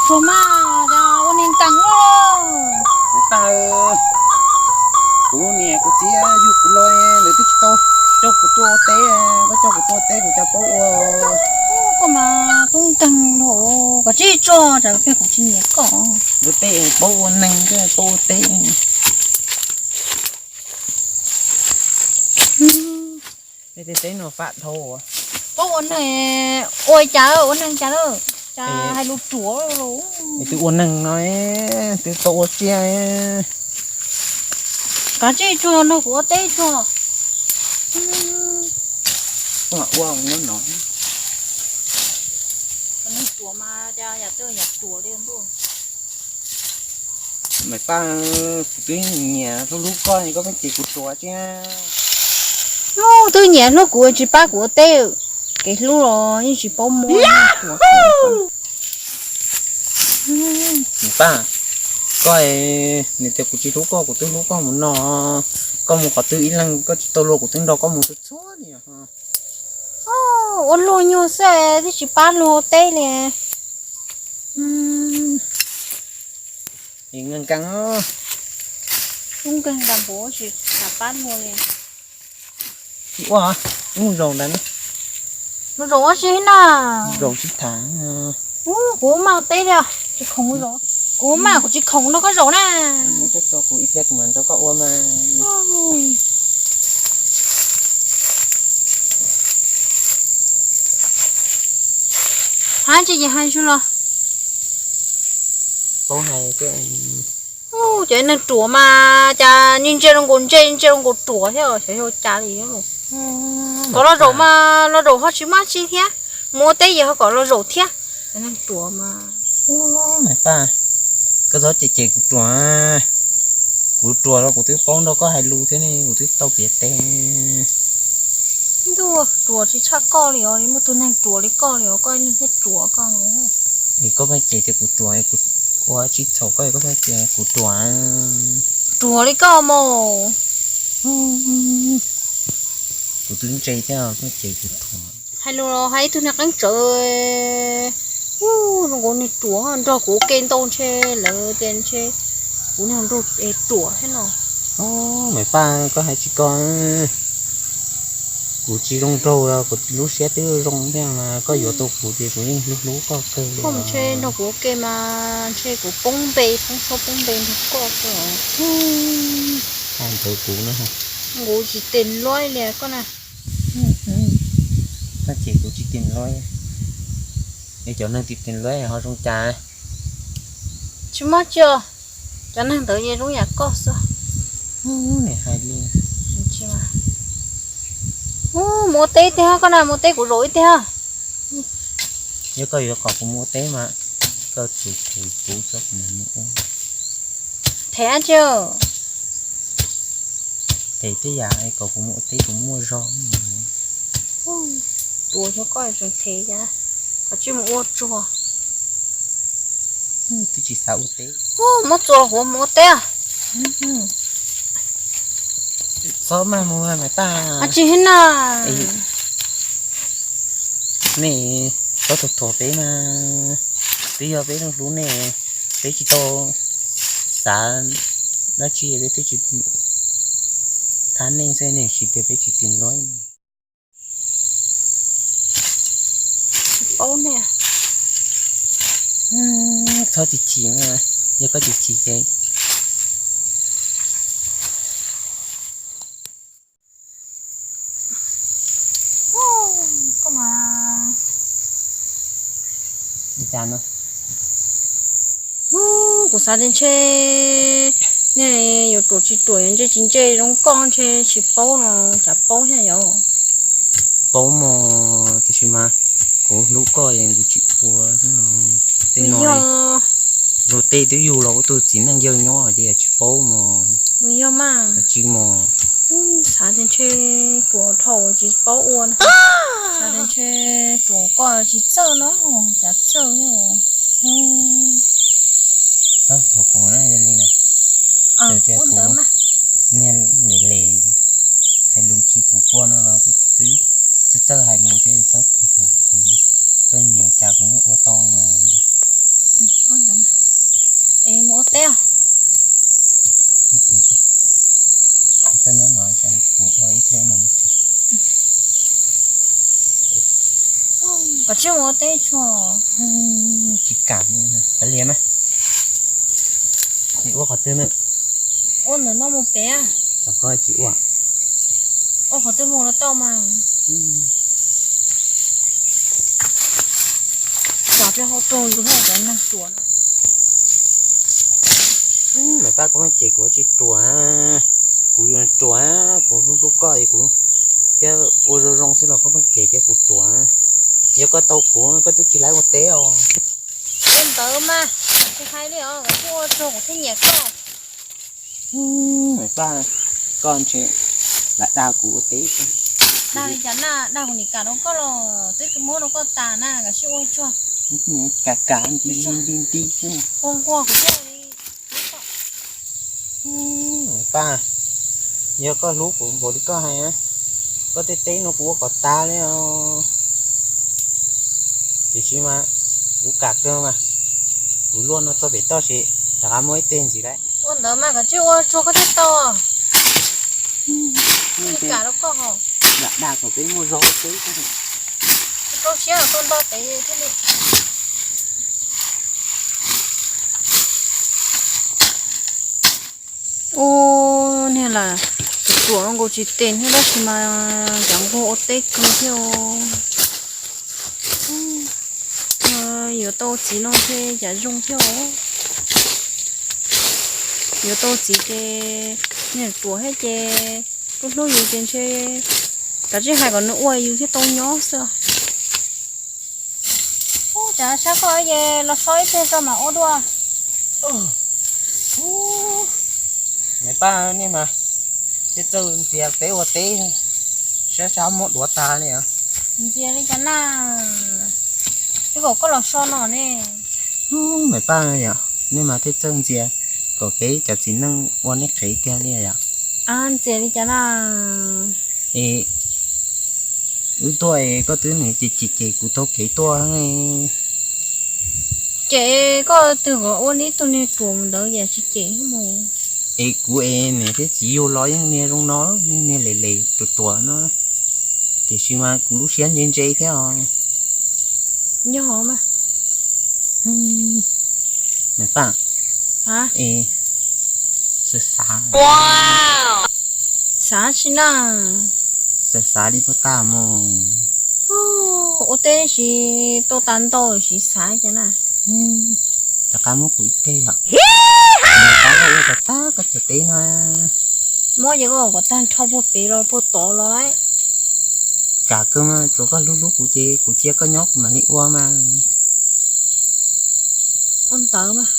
Tsuag mas, cas ua neeg nkeeg os. Tag, kuv niam kuv txiv yug kuv los lawv twb tsis tau coj kuv tuaj ua teb, koj coj kuv tuaj ua teb kuv cas paub ua. Koj mas tub nkeeg, koj tsis tsuag, tsam pheej kuv tsis nyiam koj. Ua teb paub ua neeg, paub ua teb. Nej tej teb no fab dhau. Paub ua neeg, ua cas ua neeg cas lawm, cas hais lus ruam lawm. Twb ua neeg no, twb tau ua tsiaj. Kav tsij tsuag nrog kuv ua teb tsuag. Ua no. Neeg ruam mas cas yam twg yam ruam li ntuj. Maiv Paj, kuv twb nyiam hlub hlub koj, koj pheej cem kuv ruam thiab. Twb nyiam hlub kuv tsis pab kuv ua teb, kev hlub los yeej tsis paub muab. Maiv Paj, koj, nws tias kuv tsis hlub koj, kuv twb hlub koj mus no. Koj mus qhov twg ib leeg koj tsis tau luag, kuv twb nrog koj mus txhua txhua li. Ua luag nyuag xwb twb tsis pab luag ua teb li. Nkeeg nkeeg, tub nkeeg nkas npuav tsis kam pab luag li. Ua, ub, zoo ntawd na. Mus zaum ua si na. Zaum sib tham. Ub, kuv maj teb li, tsis khoom mus zaum. Kuv maj kuv tsis khoom nrog koj zaum na. Muab tso kuv ib pliag kuv mam nrog koj ua mas. Hais tsis ces hais tsuag los. Paub hais. Cov neeg ruam mas cas ntsia zoo nkaus ntse, ntsia zoo nkaus ruam thiab, xyov yog cas li. Kom los zaum mas los zaum ho tsis muaj tsi thiab, mus ua teb yog ho kom los zaum thiab. Cov neeg ruam mas. Maiv Paj, koj txhob cem cem kuv ruam. Kuv ruam los kuv twb paub nrog koj hais lus thiab ne, kuv twb tau piav tes. Ntuj, ruam tsis tshaj koj li os, muaj tus neeg ruam li koj li os, koj niag thiaj ruam koj. Es koj pheej cem tias kuv ruam, kuv ua tsis txhaum koj, koj pheej cem kuv ruam. Ruam li koj mus. Kuv twb ntse thiab koj cem kuv ruam. Hais lus los hais ib tug niag qeeb tsawv. Ub, zoo nkaus niag ruam nrog kuv ua ke ntau ntshe lawv tias ntshe kuv niag nraug ruam thiab no. Maiv Paj, koj hais tsis koj. Kuv tsis zoo nraug los kuv lub siab twb zoo thiab mas koj yuav tau kuv ces kuv yeej hlub hlub koj kawg li. Koj ntshe nrog kuv ua ke mas ntshe kuv poob npe, poob suab poob npe nrog koj kawg. Hais ntawd kuv na. Kuv tsis tes luab li koj na. Koj ces kuv tsis tes luab. Es cov neeg tsis tes luab ho zoo cas? Tsis muaj tsi os, cov neeg ntawd yeej zoo yam koj xwb. Mus ua teb ib teg, koj na mus ua teb kuv zaum ib teg. Yog koj yuav kom kuv mus ua teb mas koj tsum them kuv tso kuv mam mus ua. Them dab tsi? Them tej yam kom kuv mus ua teb kuv muaj zog. Ruam xyov koj tseem them cas, koj tsis mus ua tsuag. Twb tsis xav ua teb. Muab txuas los kuv mus ua teb. Txhob maj mus Maiv Paj. Tsis na. Nej txhob thuam thuam peb mas, twb yog peb leej hlub nej, peb tsis tau xav dab tsi, peb twb tsis thab nej xwb, nej siv tias peb tsis tes luab. Txhob chim chim na, yog koj chim chim ces Koj mas, ua cas no? Kuv xav tias ntshe nej yuav ruam tsis ruam, yuav ntse tsis ntse zoo koj ntshe tsis paub no, cas paub thiab yom? Paub mog, tiam sis mas kuv hlub koj es kuv tsis ua. Tej no, luag tej twb yug los ua tus txiv neej yawg nyob ces tsis paub mog. Yog mas. Tsis mog. Xav tias ntshe ruam dhau tsis paub ua na. Xav tias ntshe ruam koj tsis txawj no, cas txawj. Thaum kuv na, yog li na, txawm tias kuv niag lem lem hais lus tsis pum pua no los kuv twb txawj txawj hais lus thiab, txhob pum pua. Koj nyiam cas kuv yeej ua tau mas. Es mus ua teb os. Koj nyob no, kuv ua ib pliag no. Koj tsis mus ua teb tsuag? Tsis kam, kav liam mas. Ua qhov twg na? Ua ntawm no mus pem. Koj tsis ua. Ua qhov twg mus los tau mas. Xav peb hauv tuag ntug hauj cov neeg ruam na. Mas pab koj pheej cem kuv tsis ruam, kuv yuav ruam, kuv hlub hlub koj es kuv thiab ua zoo zoo xwb los koj pheej cem tias kuv ruam. Yog koj tau kuv koj twb tsis laib ua teb os. Ua ntawd mas, kuv hais li os, kuv thiaj ua tsuag kuv thiaj nyiam koj. Pab, koj ntshe lam dag kuv ua teb. Dag li cas na, dag kuv nim kam rau koj los twb muab rau koj tas na, koj sim ua tsuag. Kam kam nti nti nti. Nquag nquag kuv thiaj li. Pab, yog koj hlub kuv npaum li koj hais, koj tej teb no kuv ua kom tag li os. Tiam sis mas kuv kam kawg mas, kuv luaj no txog pem toj ces rov qab muaj ib teg ntxiv lawm. Ua ntawd mas koj sim ua tsuag koj thiaj tau. Kam rau koj hos. Lam dag kom peb muaj zog ua teb. Rau siab tau nto pem thiaj li. Ub, niag lam ruam nkaus tsis tes thiab tab sis mas cov nquag ua teb kawg thiab. Yuav tau txiv no ntshe cas zoo thiab os. Yuav tau txiv ces niag ruam thiab ces hlub hlub yus ces ntshe kav tsij hais kom nws ua yus thiaj tau nyob xwb. Ub, cas sab koj ces los so ib pliag tso mam ua dua. Niam pab, nej mas thiaj txawj ntxias peb ua teb, sab sab muab duav tas li os. Ntxias li cas na, twb kom koj los so no ne. Niam pab yom, nej mas thiaj txawj ntxias kom peb cov txiv neej ua nej qhev tiag li yom. Ntxias li cas na? Es wb tuaj es koj twb nim cem cem kuv taug kev tuaj. Ces koj twg kom ua li tug niag ruam mus ntawd yam tsis cem mus. Es kuv es niam thiab txiv yug los yeej niag zoo no, yeej niag lem lem ruam ruam no, tiam sis mas kuv lub siab ntse ntse thiab os. Yog mas. Niam pab, es xav xav, xav tsi na? Xav xav li puag ta mus. Ua teb siv tau tas ntau siv xav cas na? Rov qab muab kuv ib teg os. Rov qab ua kom tag koj cov teb no. Muab ces koj kom tag nrho puag pem los puag tod los lawm. Kam kawg mas, tsuav koj hlub hlub kuv ces kuv cia koj nyob kuv mam li ua mas. Ua ntawd mas.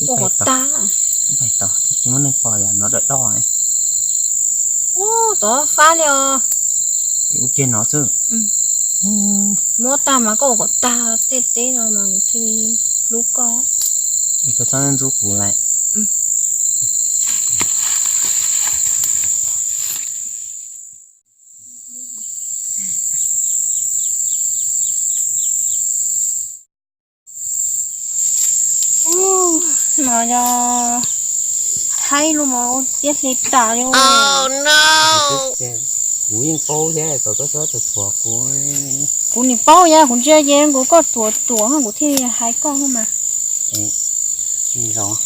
Ua kom tag. Ib pais tod thiab tsis muaj neeg pom yom, no dawm doj. Ub, tod fab li os. Ua kiag no xwb. Muab tag mas koj ua kom tag tej teb no mas kuv thiaj hlub koj. Es koj txhob ntxub kuv lawm. No yog haib lub mov tiab hli tas li. Kuv yeej paub thiab kom koj txhob thuam thuam kuv. Kuv nim paub yog kuv ntsia ces kuv koj ruam ruam kuv thiaj hais koj mas. Los,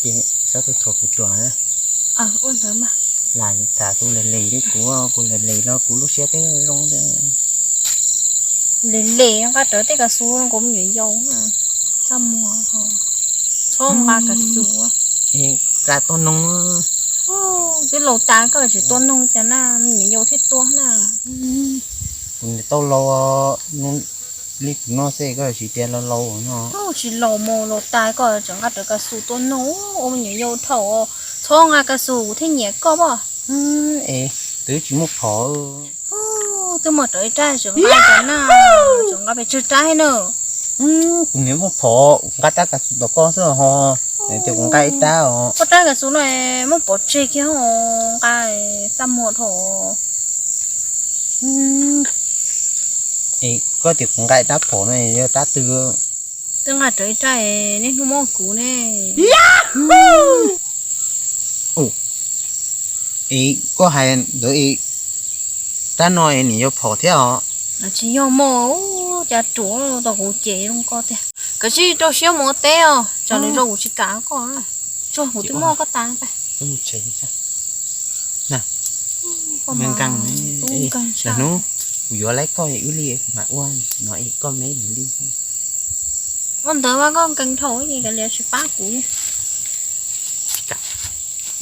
ces txhob tuaj thuam kuv ruam na. Ua ntawd mas. Lam tas tus les les li kuv, kuv les les los kuv lub siab twb zoo. Les les nqa rawv tej kav xu rau kuv me nyuam yaus, txaj muag, txhob nqa kav xu. Nqa tuaj noog. Twb laus tas koj tsis tuaj noog cas na, me nyuam yaus thiaj tuaj na. Kuv niam tau laus li kuv no xwb koj tsis tias laus laus no. Tsis laus mus laus tas koj tseem nqa rawv kav xu tuaj noog, ua me nyuam yaus dhau, txhob nqa kav xu kuv thiaj nyiam koj pob. Es twb tsis muaj phom. Twb muaj rawv ib rab tseem nqa cas na, tseem nqa pes tsawg rab na. Kuv niam muaj phom nqa rab kav xu tom koj xwb ho. Ces kuv nqa ib rab os. Koj rab kav xu no muab pov tseg kiag ho, nqa txaj muag dhau. Es koj tias kuv nqa ib rab phom no yog rab twg? Twb nqa rawv ib rab, niaj hnub muab kuv ne. Es koj hais ntawd, rab no es nws yog phom thiab os? Tsis yog mog, cas ruam tau kuv ces zoo koj tiag. Kav tsij rau siab mus ua teb os, tsam lwm zaus kuv tsis kam koj. Tsuag kuv twb muaj koj tas. Nkees, hnub kuv yuav laib koj wb li mam ua no es koj me lim li. Ua ntawd mas koj nkees dhau ces kav liam tsis pab kuv.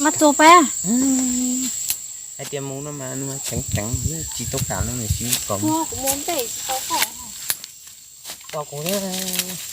Mas txog pab. Hais tias mus no mas nws ceev ceev, tsis tau kam no nws tsis kom. Kuv mus npej tsis tau koj. Tos kuv thiab.